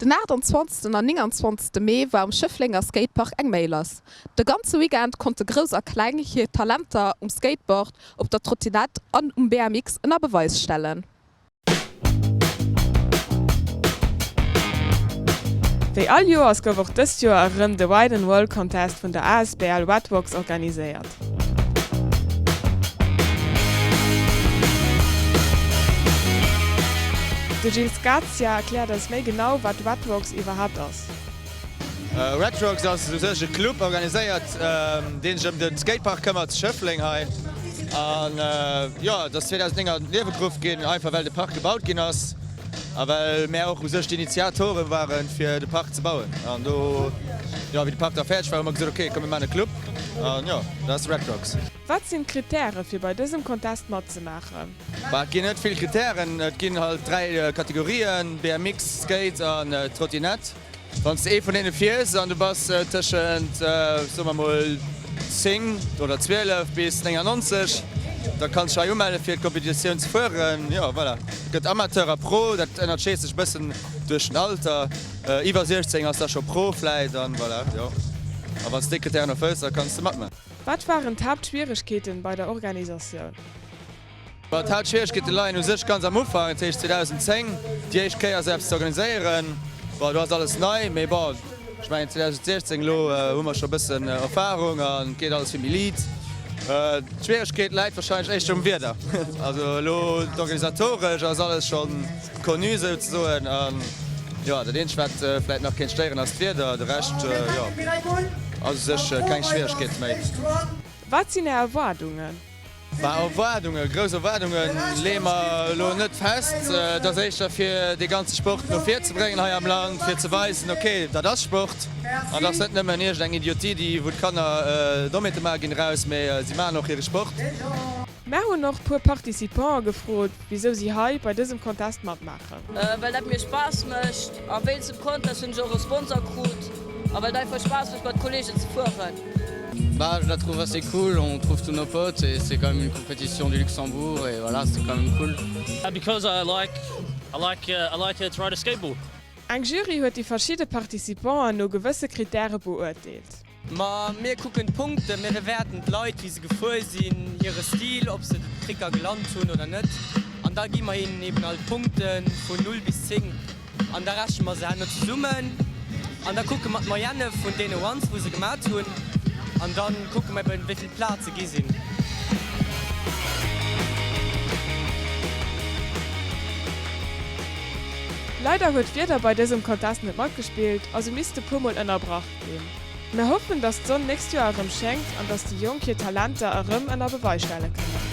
Den 28 an 29 Mee war um Schëfflenger Skatepark eng Méi lass. De ganze Weekend konnte Grouss a Kleng hir Talenter um Skateboard, op der Trottinett an um BMX ënner Beweis stellen. Wéi all Joers gouf och dëst Joer erëm de Ride and Roll Contest vun der asbl Red Rocks organiséiert. De Gilles Scazia erkläert eis méi genau wat Red Rocks iwwerhaapt ass. Red Rocks ass u sech e Club organiséiert deen sech ëm de Skatepark këmmert zu Schëffleng hei. An jo, et ass 2009 an d'Liewe geruff ginn, einfach well de Park gebaut ginn ass a well mär och u sech d'Initiatoren waren fir de Park ze bauen. An do, jo, wéi de Park da fäerdeg war, hu mer gesot, ok, komm mir maachen e Club. An jo, dat ass Red Rocks. Wat sinn d'Krittäre fir bei dësem Contest matzemaachen? Bah, et ginn net vill Krittären, et ginn halt 3 Kategorien, BMX, Skate an Trottinett. Wann s de ee vun deene fiers an du bass tëschent, soe mer mol, 10 oder 12 bis 99, da kanns dech hei umelle fir d'Kompetitioun ze fueren. Jo, voilà. Et gëtt Amateur a Pro, dat ënnerscheet sech e bëssen duerch den Alter. Iwwer 16 ass da scho Pro vläit an voilà, jo. A wann s de déi Krittären erfëlls, da kanns de matman. Wat waren d'Haaptschwieregkeeten bei der Organisatioun? Bon, d'Haaptschwieregkeete leien u sech ganz am Ufank, dat heescht 2010 déi éischt Kéier esou eppes ze organiséieren. Bon, do ass alles nei, mee bon, ech mengen 2016 elo hu mer scho e bëssen Erfarung an et geet alles vill méi liit. D'Schwieregkeet läit warscheinlech éischter um Wieder. Also elo d'organisatoresch ass alles scho connu souzesoen an jo, dat eenzegt wat vläit nach kéint stéieren ass d'Wieder, de Rescht jo ass u sech keng Schwieregkeet méi. Wat sinn Är Erwaardungen? Bah, Erwaardungen, grouss Erwaardunge leeë mer elo net fest. Et ass éischter fir dee ganze Sport no vir ze bréngen hei am Land, fir ze weisen, ok, dat ass Sport an dat ass net nëmmen iergend eng Idiotie, déi wou d'Kanner Dommheete maache ginn eraus, mee si maachen och hire Sport. Mär hunn och puer Participanten gefrot, wisou si hei bei dësem Contest matmaachen. Well dat mir Spaass mécht a wéinst dem Contest hunn ech och e Sponsor krut a well et einfach Spaass mécht mat Kollegen ze fueren. Bah je la trouve assez cool, on trouve tous nos potes et c'est quand même une compétition du Luxembourg et voilà c'est quand même cool. Because I like I like I like to ride a skateboard. Eng Jury huet déi verschidde Participanten no gewësse Krittäre beurteelt. Ma mir kucken d'Punkten, mir bewäerten d'Leit, wéi se gefuer sinn, hire Stil, ob se d'Tricker gelant hunn oder net. An da gi mer hinnen eben all d'Punkte vun 0 bis 10 an da rechne mer se herno zesummen an da kucke mer d'Moyenne vun deene Runs, wou se gemat hunn an da kucke mer eben, wéi vill Plaze gi sinn. Leider huet d'Wieder bei dësem Contest net matgespillt a sou misst e puer mol ënnerbrach ginn. Mir hoffen, dass d'Sonn nächst Joer erëm schéngt an dass déi Jonk hir Talenter erëm ënner Beweis stelle kënnen.